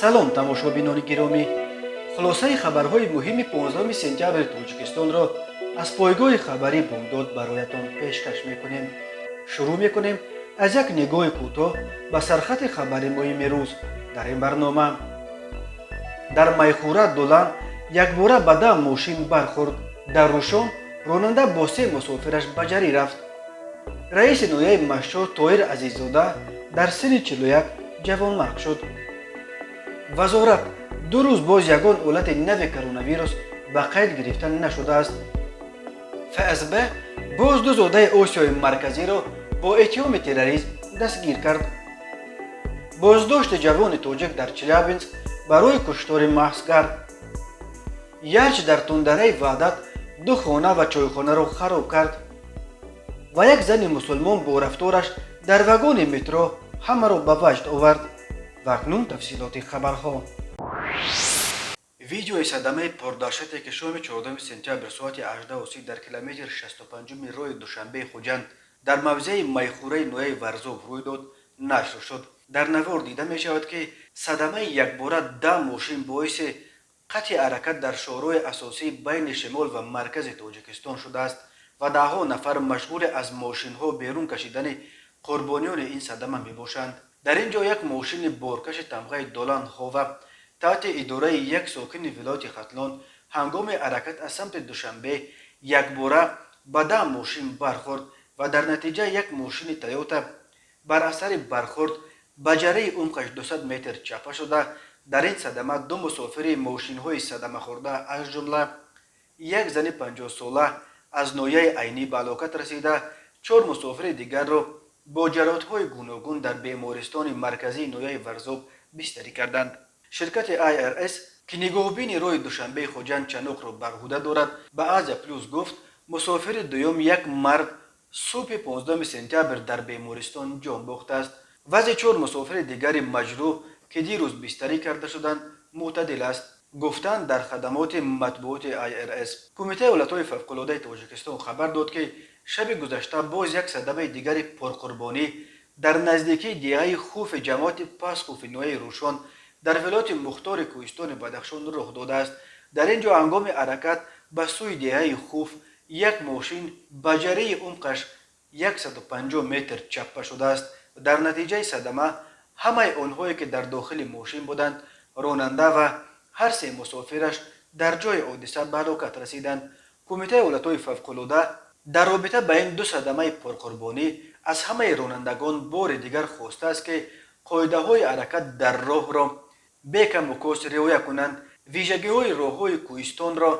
Салом, тамошобинони гиромӣ! Хулосаи хабарҳои муҳими 15 сентябри Тоҷикистонро аз пойгоҳи хабарӣ «Бомдод» бароятон пешкаш мекунем. Шурӯъ мекунем аз як нигоҳи кӯтоҳ ба сархати хабари муҳими рӯз дар ин барнома. Дар Майхӯра Долан якбора ба 10 мошин бархӯрд. Дар Рӯшон ронанда бо се мусофираш ба ҷарӣ рафт. Раиси ноҳияи Мастчоҳ Тоҳир Азиззода дар синни 41 ҷавонмарг шуд. Вазорат: 2 рӯз боз ягон ҳолати нави коронавирус ба қайд гирифта нашудааст. ФСБ боз ду зодаи Осиёи Марказиро бо иттиҳоми терроризм дастгир кард. Боздошти ҷавони тоҷик дар Челябинск барои куштори маҳзгар. Ярч дар тундараи Ваҳдат ду хона ва чойхонаро хароб кард. Ва як зани мусулмон бо рафтораш дар вагони метро ҳамаро ба ваҷд овард. Ва акнун тафсилоти хабарҳо. Видеои садамаи пурдаҳшате, ки шоми 14 сентябр соати 18:30 дар километри 65-уми роҳи Душанбеи Хуҷанд дар мавзеи Майхӯраи ноҳияи Варзоб рӯй дод, нашр шуд. Дар навор дида мешавад, ки садамаи якбора 10 мошин боиси қатъи ҳаракат дар шоҳроҳи асосии байни шимол ва маркази Тоҷикистон шудааст ва даҳҳо нафар машғули аз мошинҳо берун кашидани қурбониёни ин садама мебошанд. Дар ин ҷо як мошини боркаши тамғаи Долан Хова таҳти идораи як сокини вилояти Хатлон ҳангоми ҳаракат аз самти Душанбе якбора ба 10 мошин бархӯрд ва дар натиҷа як мошини Тойота бар асари бархӯрд ба ҷарии умқаш 200 метр чапа шуда. Дар ин садама ду мусофири мошинҳои садамахӯрда, аз ҷумла як зани 50-сола аз ноҳияи Айнӣ, ба ҳалокат расида, чор мусофири дигарро бо ҷароҳатҳои гуногун дар бемористони марказии ноҳияи Варзоб бистарӣ карданд. Ширкати ИРС, ки нигоҳубини роҳи Душанбеи Хуҷанд Чаноқро бар ӯҳда дорад, ба Азия Плюс гуфт, мусофири дуюм, як мард, субҳи 15 сентябр дар бемористон ҷон бохтааст. Вазъи чор мусофири дигари маҷрӯҳ, ки дирӯз бистарӣ карда шуданд, мӯътадил аст, гуфтанд дар хадамоти матбуоти ИРС. Кумитаи ҳолатҳои фавқулодаи Тоҷикистон хабар дод, ки шаби гузашта боз як садамаи дигари пурқурбонӣ дар наздикии деҳаи Хуфи ҷамоати Пасхуфи ноҳияи Рӯшон дар вилояти мухтори Кӯҳистони Бадахшон рух додааст. Дар ин ҷо ҳангоми ҳаракат ба сӯи деҳаи Хуф як мошин ба ҷарии умқаш 150 метр чаппа шудааст. Дар натиҷаи садама ҳамаи онҳое, ки дар дохили мошин буданд, ронанда ва ҳар се мусофираш, дар ҷои ҳодиса ба ҳалокат расиданд. Кумитаи ҳолатҳои фавқулода дар робита ба ин ду садамаи пурқурбонӣ аз ҳамаи ронандагон бори дигар хостааст, ки қоидаҳои ҳаракат дар роҳро бекаму кост риоя кунанд, вижагиҳои роҳҳои кӯҳистонро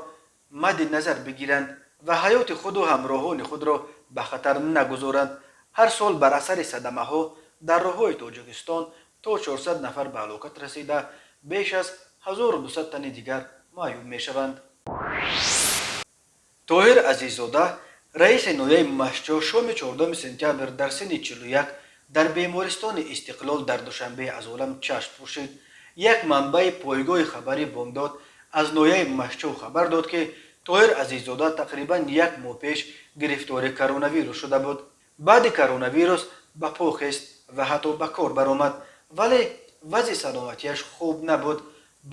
мадди назар бигиранд ва ҳаёти худу ҳамроҳони худро ба хатар нагузоранд. Ҳар сол бар асари садамаҳо дар роҳҳои Тоҷикистон то 400 нафар ба ҳалокат расида, беш аз 1200 тани дигар маъюб мешаванд. Тоҳир Азиззода, раиси ноҳияи Мастчоҳ, шоми 14 сентябр дар синни 41 дар бемористони Истиқлол дар Душанбе аз олам чашм пӯшид. Як манбаи пойгоҳи хабарии «Бомдод» аз ноҳияи Мастчоҳ хабар дод, ки Тоҳир Азиззода тақрибан як моҳ пеш гирифтори коронавирус шуда буд. Баъди коронавирус ба по хест ва ҳатто ба кор баромад, вале вазъи саломатиаш хуб набуд.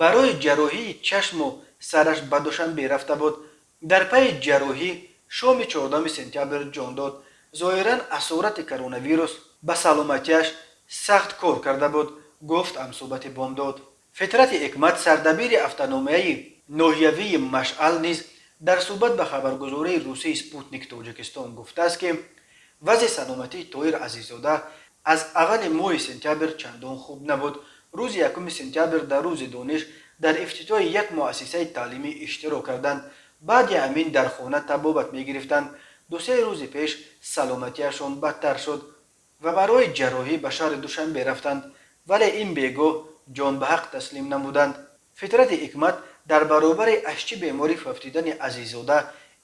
Барои ҷарроҳии чашму сараш ба Душанбе рафта буд. Дар пайи ҷарроҳӣ шоми 14 сентябр ҷон дод. Зоҳиран, асорати коронавирус ба саломатиаш сахт кор карда буд, гуфт ҳамсӯҳбати «Бомдод». Фитрати Ҳикмат, сардабири автономияи ноҳиявии Машъал, низ дар суҳбат ба хабаргузории русии «Спутник» Тоҷикистон гуфтааст, ки вазъи саломатии Тоҳир Азиззода аз аввали моҳи сентябр чандон хуб набуд. Рӯзи 1 сентябр дар Рӯзи дониш дар ифтитоҳи як муассисаи таълимӣ иштирок карданд. Баъди ҳамин дар хона табобат мегирифтанд. Ду-се рӯзи пеш саломатиашон бадтар шуд ва барои ҷарроҳӣ ба шаҳри Душанбе рафтанд, вале ин бегоҳ ҷон ба ҳақ таслим намуданд. Фитрати Ҳикмат дар баробари аз чӣ беморӣ фавтидани Азиззода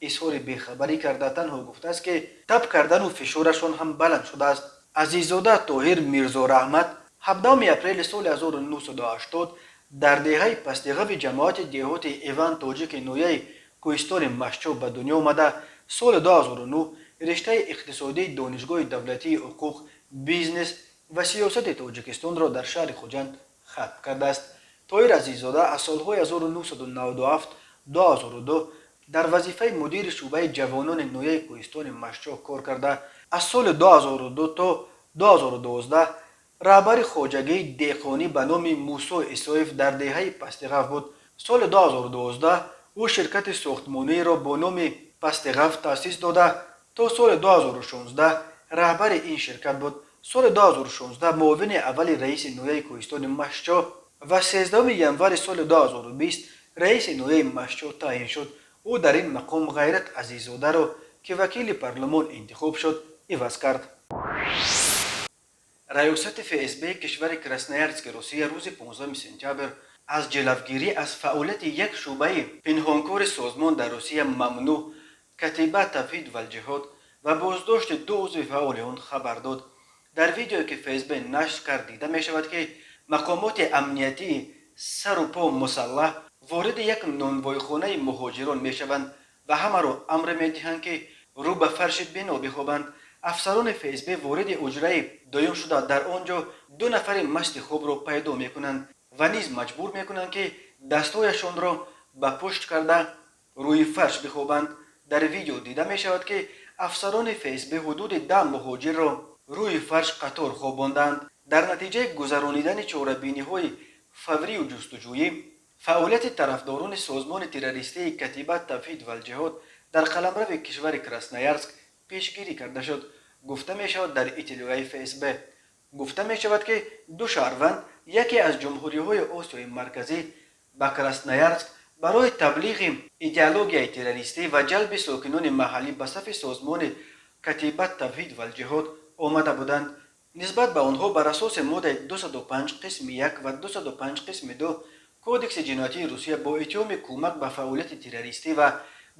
изҳори бехабарӣ карда, танҳо гуфтааст, ки таб кардану фишорашон ҳам баланд шудааст. Азиззода Тоҳир Мирзораҳмат 17 апрели соли 1980 дар деҳаи Пастиғави ҷамоати деҳоти Иван Тоҷики ноҳияи Кӯҳистони Мастчоҳ ба дунё омада, соли 2009 риштаи иқтисодии Донишгоҳи давлатии ҳуқуқ, бизнес ва сиёсати Тоҷикистонро дар шаҳри Хуҷанд хатм кардааст. Тоҳир Азиззода аз солҳои 1997 2002 дар вазифаи мудири шӯъбаи ҷавонони ноҳияи кӯҳистони Мастчоҳ кор карда, аз соли 2002 то 2012 раҳбари хоҷагии деҳқонӣ ба номи Мусо Исоев дар деҳаи Пастиғаф буд. Соли 2012 ӯ ширкати сохтмониро бо номи Пастиғаф таъсис дода, то соли 2016 раҳбари ин ширкат буд. Соли 2016 муовини аввали раиси ноҳияи кӯҳистони Мастчоҳ ва 13 январи соли 2020 раиси ноҳияи Мастчоҳ таъин шуд. Ӯ дар ин мақом Ғайрат Азиззодаро, ки вакили парлумон интихоб шуд, иваз кард. Раёсати ФСБ кишвари Красноярски Русия рӯзи 15 сентябр аз ҷилавгирӣ аз фаъолияти як шӯъбаи пинҳонкори созмон дар Русия мамнӯъ Катиба Тавҳид валҷиҳод ва боздошти ду узви фаъоли он хабар дод. Дар видеое, ки ФСБ нашр кард, дида мешавад, ки мақомоти амниятии сару по мусаллаҳ вориди як нонвойхонаи муҳоҷирон мешаванд ва ҳамаро амр медиҳанд, ки рӯ ба фарши бино бихобанд. Афсарони ФСБ вориди ҳуҷраи дуюм шуда, дар он ҷо ду нафари масти хобро пайдо мекунанд ва низ маҷбур мекунанд, ки дастҳояшонро ба пушт карда рӯи фарш бихобанд. Дар видео дида мешавад, ки афсарони ФСБ ҳудуди 10 муҳоҷирро рӯи фарш қатор хобонданд. Дар натиҷаи гузаронидани чорабиниҳои фаврию ҷустуҷӯӣ фаъолияти тарафдорони созмони террористии Катиба Тавҳид валҷиҳод дар қаламрави кишвари Красноярск пешгирӣ карда шуд, гуфта мешавад дар иттилоияи ФСБ. Гуфта мешавад, ки ду шаҳрванд яке аз ҷумҳуриҳои Осиёи Марказӣ ба Красноярск барои таблиғи идеологияи террористӣ ва ҷалби сокинони маҳаллӣ ба сафи созмони Катиба Тавҳид валҷиҳод омада буданд. Нисбат ба онҳо бар асоси моддаи 205 қисми 1 ва 205 қисми 2 Кодекси ҷиноятии Русия бо иттиҳоми кӯмак ба фаъолияти террористӣ ва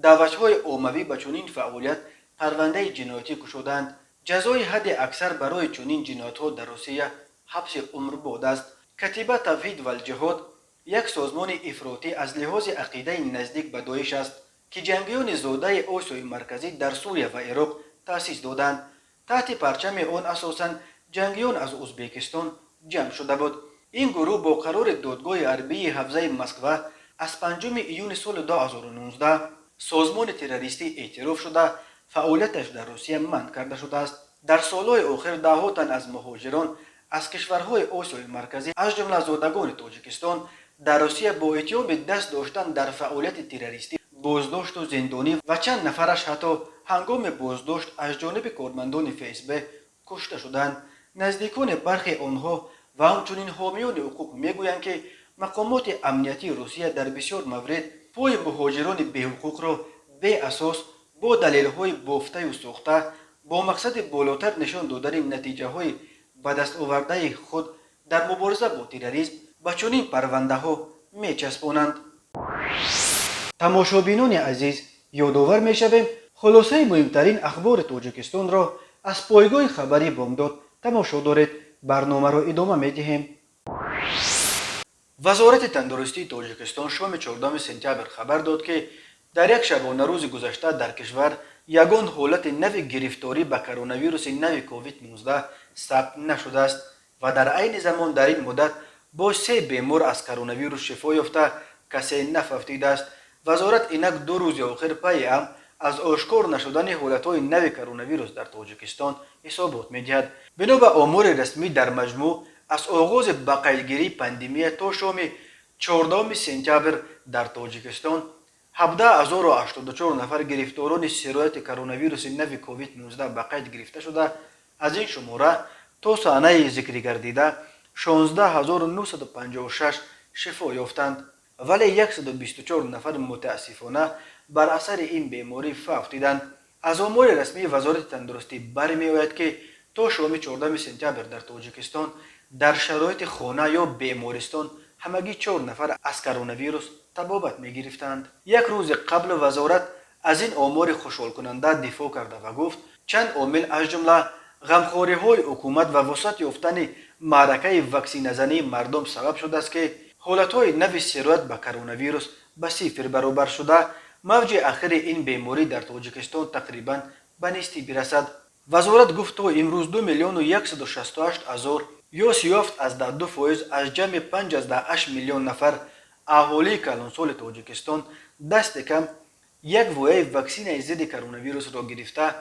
даъватҳои оммавӣ ба чунин фаъолият парвандаи ҷиноятӣ кушодаанд. Ҷазои ҳадди аксар барои чунин ҷиноятҳо дар Русия ҳабси умрбод аст. Катиба Тавҳид валҷиҳод як созмони ифротӣ аз лиҳози ақидаи наздик ба Доиш аст, ки ҷангиёни зодаи Осиёи Марказӣ дар Сурия ва Ироқ таъсис доданд. Таҳти парчами он асосан ҷангиён аз Узбекистон ҷамъ шуда буд. Ин гурӯҳ бо қарори додгоҳи ҳарбии ҳавзаи Москва аз 5 июни соли 2019 созмони террористӣ эътироф шуда, фаъолияташ дар Русия манъ карда шудааст. Дар солҳои охир даҳҳо тан аз муҳоҷирон аз кишварҳои Осиёи Марказӣ, аз ҷумла зодагони Тоҷикистон, дар Русия бо иттиҳоми даст доштан дар фаъолияти террористӣ боздошту зиндонӣ ва чанд нафараш ҳатто ҳангоми боздошт аз ҷониби кормандони ФСБ кушта шуданд. Наздикони бархе онҳо ва ҳамчунин ҳомиёни ҳуқуқ мегӯянд, ки мақомоти амниятии Русия дар бисёр маврид пои муҳоҷирони беҳуқуқро беасос бо далелҳои бофтаю сохта бо мақсади болотар нишон додани натиҷаҳои ба дастовардаи худ дар мубориза бо терроризм ба чунин парвандаҳо мечаспонанд. Тамошобинони азиз, ёдовар мешавем, хулосаи муҳимтарин ахбори Тоҷикистонро аз пойгоҳи хабарии Бомдод тамошо доред. Барномаро идома медиҳем. Вазорати тандурустии Тоҷикистон шоми 14 сентябр хабар дод, ки дар як шабонарӯзи гузашта дар кишвар ягон ҳолати нави гирифторӣ ба коронавируси нави COVID-19 сабт нашудааст ва дар айни замон дар ин муддат бо се бемор аз коронавирус шифо ёфта, касе нафавтидааст. Вазорат инак 2 рӯзи охир пайи ҳам аз ошкор нашудани ҳолатҳои нави коронавирус дар Тоҷикистон ҳисобот медиҳад. Бино ба омори расмӣ, дар маҷмӯъ аз оғози ба қайдгирии пандемия то шоми 14 сентябр дар Тоҷикистон 17 084 нафар гирифторони сирояти коронавируси нави COVID-19 ба қайд гирифта шуда, аз ин шумора то саҳнаи зикригардида 16 956 шифо ёфтанд, вале 124 нафар мутаассифона бар асари ин беморӣ фавтиданд. Аз омори расмии Вазорати тандурустӣ бармеояд, ки то шоми 14 сентябр дар Тоҷикистон дар шароити хона ё бемористон ҳамагӣ чор нафар аз коронавирус табобат мегирифтанд. Як рӯзи қабл вазорат аз ин омори хушҳолкунанда дифоъ карда ва гуфт, чанд омил, аз ҷумла ғамхориҳои ҳукумат ва вусъат ёфтани маъракаи ваксиназании мардум сабаб шудааст, ки ҳолатҳои нави сироят ба коронавирус ба сифр баробар шуда, мавҷи ахири ин беморӣ дар Тоҷикистон тақрибан ба нестӣ бирасад. Вазорат гуфт, то имрӯз 2 168 000 Ё 37,2% аз ҷамъи 5,8 миллион нафар аҳолии калонсоли Тоҷикистон дасти кам як вояи ваксинаи зидди коронавирусро гирифта,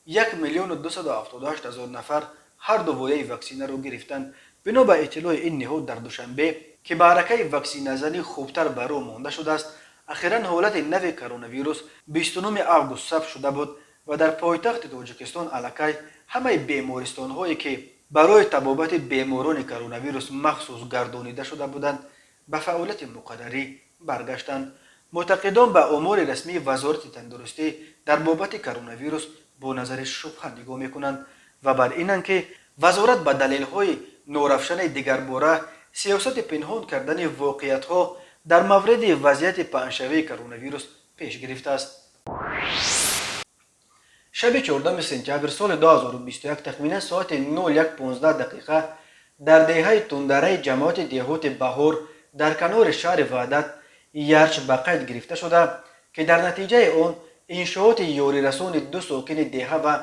1 миллиону 278 ҳазор нафар ҳарду вояи ваксинаро гирифтанд. Бино ба иттилои ин ниҳод, дар Душанбе, ки маъракаи ваксиназанӣ хубтар ба роҳ монда шудааст, ахиран ҳолати нави коронавирус 29 август сабт шуда буд ва дар пойтахти Тоҷикистон аллакай ҳамаи бемористонҳое, ки барои табобати беморони коронавирус махсус гардонида шуда буданд, ба фаъолияти муқаррарӣ баргаштанд. Мунтақидон ба омори расмии Вазорати тандурустӣ дар бобати коронавирус бо назари шубҳа нигоҳ мекунанд ва бар инанд, ки вазорат ба далелҳои норавшани дигарбора сиёсати пинҳон кардани воқеиятҳо дар мавриди вазъияти паҳншавии коронавирус пеш гирифтааст. Шаби 4 сентябр соли 2021 тахминан соати 01:15 дақиқа дар деҳаи Тундараи ҷамоати деҳоти Баҳор дар канори шаҳри Ваҳдат ярч ба қайд гирифта шуда, ки дар натиҷаи он иншооти ёрирасони ду сокини деҳа ва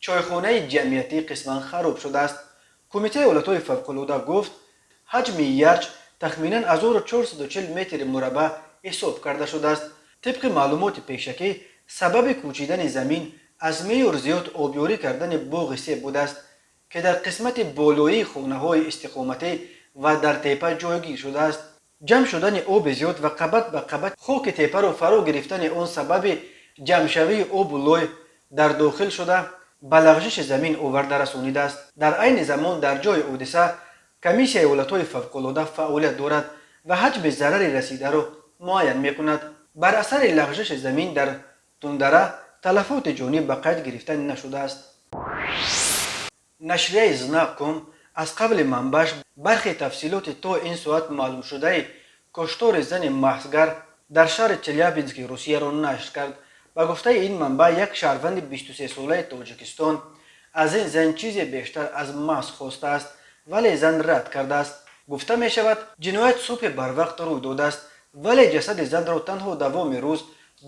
чойхонаи ҷамъиятӣ қисман хароб шудааст. Кумитаи ҳолатҳои фавқулода гуфт, ҳаҷми ярч тахминан 1440 метри мураббаъ ҳисоб карда шудааст. Тибқи маълумоти пешакӣ, сабаби кӯчидани замин аз меъёр зиёд обёрӣ кардани боғи себ будааст, ки дар қисмати болоии хонаҳои истиқоматӣ ва дар тепа ҷойгир шудааст. Ҷамъ шудани оби зиёд ва қабат ба қабат хоки тепаро фаро гирифтани он сабаби ҷамъшавии обу лой дар дохил шуда, ба лағжиши замин оварда расонидааст. Дар айни замон дар ҷои ҳодиса комиссияи ҳолатҳои фавқулода фаъолият дорад ва ҳаҷми зарари расидаро муайян мекунад. Бар асари лағжиши замин дар Тундара талафоти ҷонӣ ба қайд гирифта нашудааст. Нашрияи Знак.ком аз қавли манбааш бархе тафсилоти то ин соат маълумшудаи куштори зани маҳсгар дар шаҳри Челябински Русияро нашр кард. Ба гуфтаи ин манбаъ, як шаҳрванди 23-солаи Тоҷикистон аз ин зан чизе бештар аз маҳз хостааст, вале зан рад кардааст. Гуфта мешавад, ҷиноят субҳи барвақт рӯй додааст, вале ҷасади занро танҳо давоми рӯз,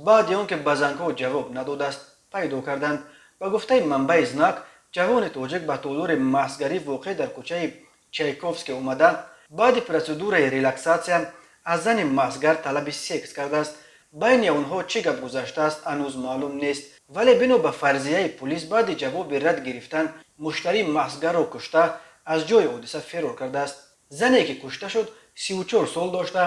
баъди он ки ба зангҳо ҷавоб надодааст, пайдо карданд. Ба гуфтаи манбаи Знак, ҷавони тоҷик ба толори маҳзгарӣ, воқеъ дар кӯчаи Чайковский, омада, баъди протседураи релаксатсия аз зани маҳзгар талаби секс кардааст. Байни онҳо чӣ гап гузаштааст, ҳанӯз маълум нест, вале бино ба фарзияи пулис, баъди ҷавоби рад гирифтан муштарӣ маҳзгарро кушта, аз ҷои ҳодиса ферор кардааст. Зане, ки кушта шуд, 34 сол дошта,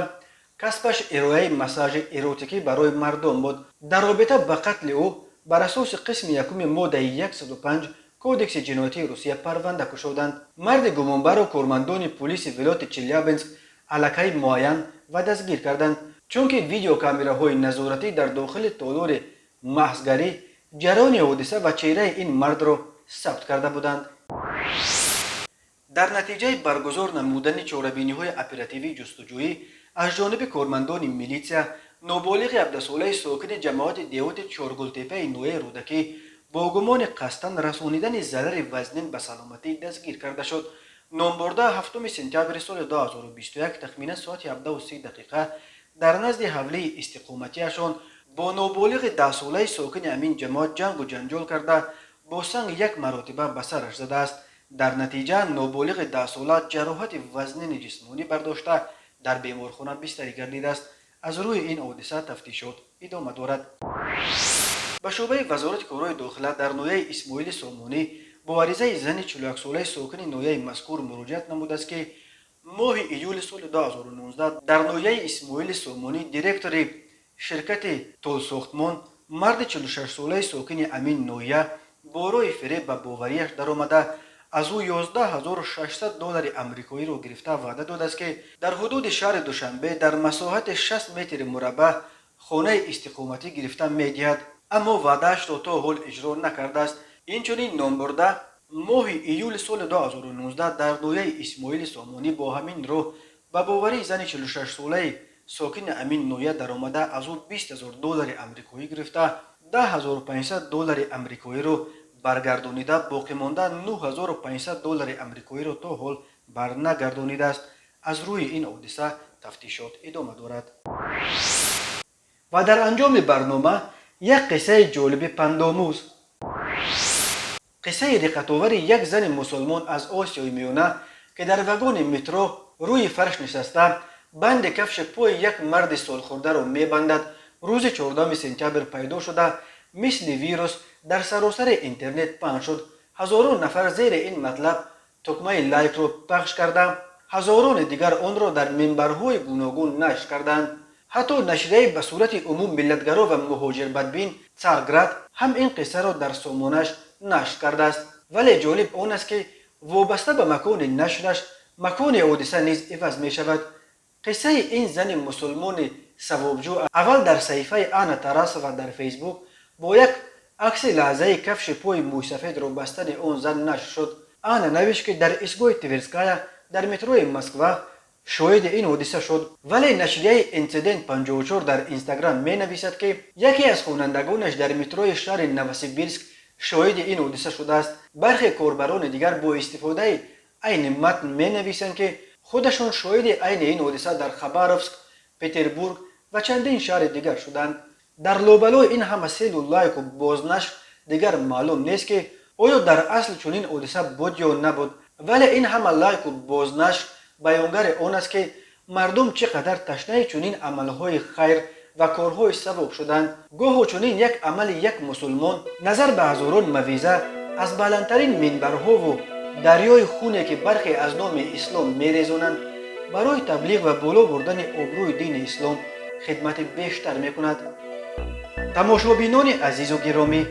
касбаш ироаи массажи эротикӣ барои мардон буд. Дар робита ба қатли ӯ бар асоси қисми якуми моддаи 105 Кодекси ҷиноятии Русия парванда кушоданд. Марди гумонбарро кормандони пулиси вилояти Челябинск аллакай муайян ва дастгир карданд, чунки видеокамераҳои назоратӣ дар дохили толори маҳзгарӣ ҷараёни ҳодиса ва чеҳраи ин мардро сабт карда буданд. Дар натиҷаи баргузор намудани чорабиниҳои оперативии ҷустуҷӯӣ аз ҷониби кормандони милитсия ноболиғи 17-солаи сокини ҷамоати деҳоти Чоргултепаи ноҳияи Рӯдакӣ бо гумони қасдан расонидани зарари вазнин ба саломатӣ дастгир карда шуд. Номбурда 7 сентябри соли 2021 тахминан соати 17:30 дақиқа дар назди ҳавлии истиқоматиашон бо ноболиғи 10-солаи сокини ҳамин ҷамоат ҷангу ҷанҷол карда, бо санг як маротиба ба сараш задааст. Дар натиҷа ноболиғи 10-сола ҷароҳати вазнини ҷисмонӣ бардошта, дар беморхона бистарӣ гардидааст. Аз рӯи ин ҳодиса тафтишот идома дорад. Ба шӯъбаи Вазорати корҳои дохила дар ноҳияи Исмоили Сомонӣ бо аризаи зани 41-солаи сокини ноҳияи мазкур муроҷиат намудааст, ки моҳи июли соли 2019 дар ноҳияи Исмоили Сомонӣ директори ширкати Толсохтмон, марди 46-солаи сокини ҳамин ноҳия, бо роҳи фиреб ба боварияш даромада, аз ӯ 11 600 доллари амрикоиро гирифта, ваъда додааст, ки дар ҳудуди шаҳри Душанбе дар масоҳати 60 метри мураббаъ хонаи истиқоматӣ гирифта медиҳад, аммо ваъдаашро то ҳол иҷро накардааст. Инчунин номбурда моҳи июли соли 2019 дар ноҳияи Исмоили Сомонӣ бо ҳамин роҳ ба боварии зани 46-солаи сокини ҳамин ноҳия даромада, аз ӯ 20 000 доллари амрикоӣ гирифта, 10 500 доллари амрикоиро баргардонида, боқимонда 9500 доллари амрикоиро то ҳол барнагардонидааст. Аз рӯи ин ҳодиса тафтишот идома дорад. Ва дар анҷоми барнома як қиссаи ҷолиби пандомӯз, қиссаи диққатовари як зани мусулмон аз Осиёи Миёна, ки ки дар вагони метро рӯи фарш нишаста, банди кафши пои як марди солхӯрдаро мебандад, рӯзи 14 сентябр пайдо шуда, мисли вирус дар саросари интернет паҳн шуд. Ҳазорон нафар зери ин матлаб тукмаи лайкро пахш карда, ҳазорони дигар онро дар минбарҳои гуногун нашр карданд. Ҳатто нашрияи ба сурати умум миллатгаро ва муҳоҷирбадбин «Царград» ҳам ин қиссаро дар сомонаш нашр кардааст. Вале ҷолиб он аст, ки вобаста ба макони нашраш макони ҳодиса низ иваз мешавад. Қиссаи ин зани мусулмони савобҷӯ аввал дар саҳифаи Анна Тарасова дар Фейсбук бо як акси лаҳзаи кафши пои мӯйсафедро бастани он зан нашр шуд. Анна навишт, ки дар истгоҳи Тверская дар метрои Москва шоҳиди ин ҳодиса шуд. Вале нашрияи «Инцидент 54» дар Инстаграм менависад, ки яке аз хонандагонаш дар метрои шаҳри Новосибирск шоҳиди ин ҳодиса шудааст. Бархе корбарони дигар бо истифодаи айни матн менависанд, ки худашон шоҳиди айни ин ҳодиса дар Хабаровск, Петербург ва чандин шаҳри дигар шуданд. Дар лобалои ин ҳама селу лайку бознашр дигар маълум нест, ки оё дар асл чунин ҳодиса буд ё набуд. Вале ин ҳама лайку бознашр баёнгари он аст, ки мардум чӣ қадар ташнаи чунин амалҳои хайр ва корҳои савоб шуданд. Гоҳо чунин як амали як мусулмон назар ба ҳазорон мавъиза аз баландтарин минбарҳову дарёи хуне, ки бархе аз номи ислом мерезонанд, барои таблиғ ва боло бурдани обрӯи дини ислом хидмати бештар мекунад. Тамошобинони азизу гиромӣ,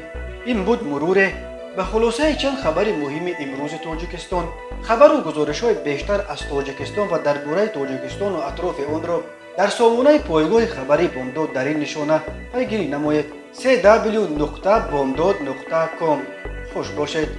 ин буд муруре ба хулосаи чанд хабари муҳими имрӯзи Тоҷикистон. Хабару гузоришҳои бештар аз Тоҷикистон ва дар бораи Тоҷикистону атрофи онро дар сомонаи пойгоҳи хабарии «Бомдод» дар ин нишона пайгирӣ намоед: cw.bomdod.com. Хуш бошед.